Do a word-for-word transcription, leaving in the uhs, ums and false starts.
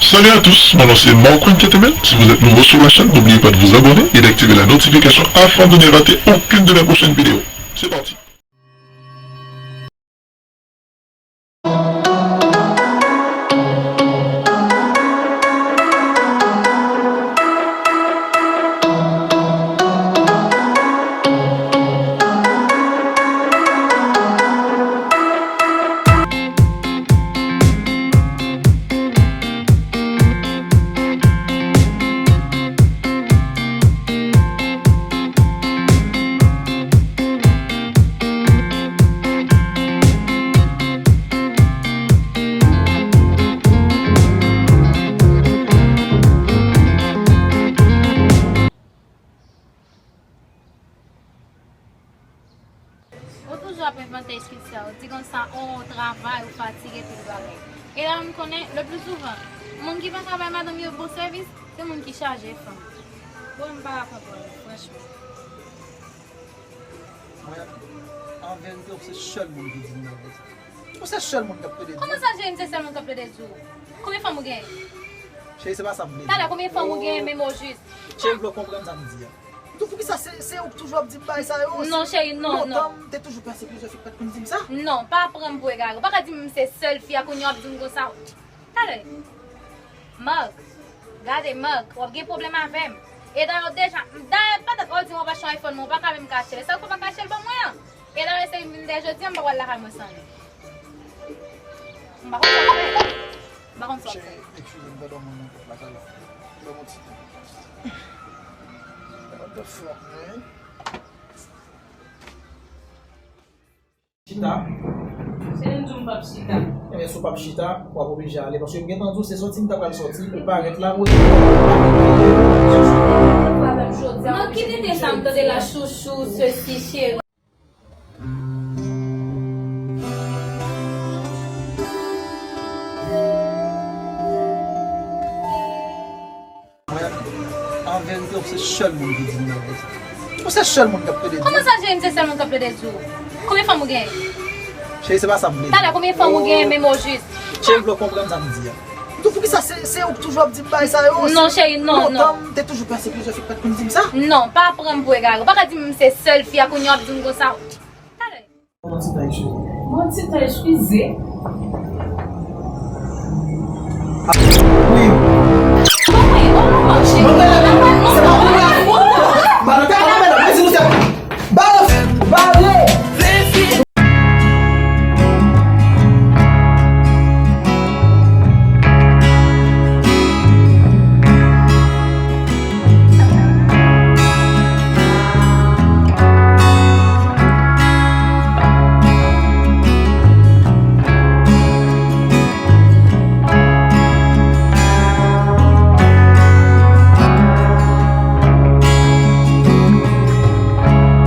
Salut à tous, mon nom c'est Marc Quentin Temel. Si vous êtes nouveau sur la chaîne, n'oubliez pas de vous abonner et d'activer la notification afin de ne rater aucune de mes prochaines vidéos. C'est parti. Ou toujou ap envante eskiz sa yo. Di konsa, ou travay, ou fatige, tout bagay. E la, m konnen, le pli souvan, moun ki pa ka bay madanm yo bon sèvis, se moun ki chaje fanm. Bon, m pa ka konprann, franchman. Mwen, an verite, ou se sèl moun ki di m bagay sa. Ou se sèl moun k ap plede di. Kòman sa, Jerry, m se sèl moun k ap plede di w? Konbyen fanm ou genyen? Cheri, se pa sa m vle di. Talè, konbyen fanm ou genyen, menm ojis? Cheri, m vle w konprann sa m di a. Tou poukisa se, se ou k toujou ap di m bagay sa yo? Non, cheri, non, non. Lontan, m te toujou pase plizyè fi k pa t konn di m sa. Non, pa pran m pou egare. Ou pa ka di m se sèl fi a, kounye a w ap di m konsa. Talè. Mark, gade Mark, w ap gen pwoblèm avè m. E dayè w deja, dayè petèt w di m w ap achte yon iPhone, men w pa ka menm ka achte l. E sa w fè w pa ka achte l ban mwen an? E dayè se vin dèyè jodi a, m pa pral lakay mwen san li. M pa konn sa w fè. M pa konn sa w fè. Cheri, eskize m, pa dòmi nan pòt lakay la. Ban m yon ti tan. What the fuck, man? Chita. Se m di w m p ap chita. Ebyen, si w p ap chita, w ap oblije ale, paske m gentan di w se sòti m ta pral sòti, ou parèt la, ou... Mwen ki tete sa m tande la, chouchou, sesi, cheri. Mwen, an verite, ou se sèl moun ki di m bagay sa. Ou se sèl moun k ap plede di. Kòman sa, Jerry, m se sèl moun k ap plede di w? Konbyen fanm ou genyen? Cheri, se pa sa m vle di. Talè, konbyen fanm ou genyen, menm ojis? Cheri, m vle w konprann sa m di a. Tou poukisa se, se ou k toujou ap di m bagay sa yo? Non, cheri, non, non. Lontan, m te toujou pase plizyè fi k pa t konn di m sa. Non, pa pran m pou egare. Ou pa ka di m se sèl fi a, kounye a w ap di m konsa. Talè. Bon ti tan, cheri. Bon ti tan, eskize. Wi.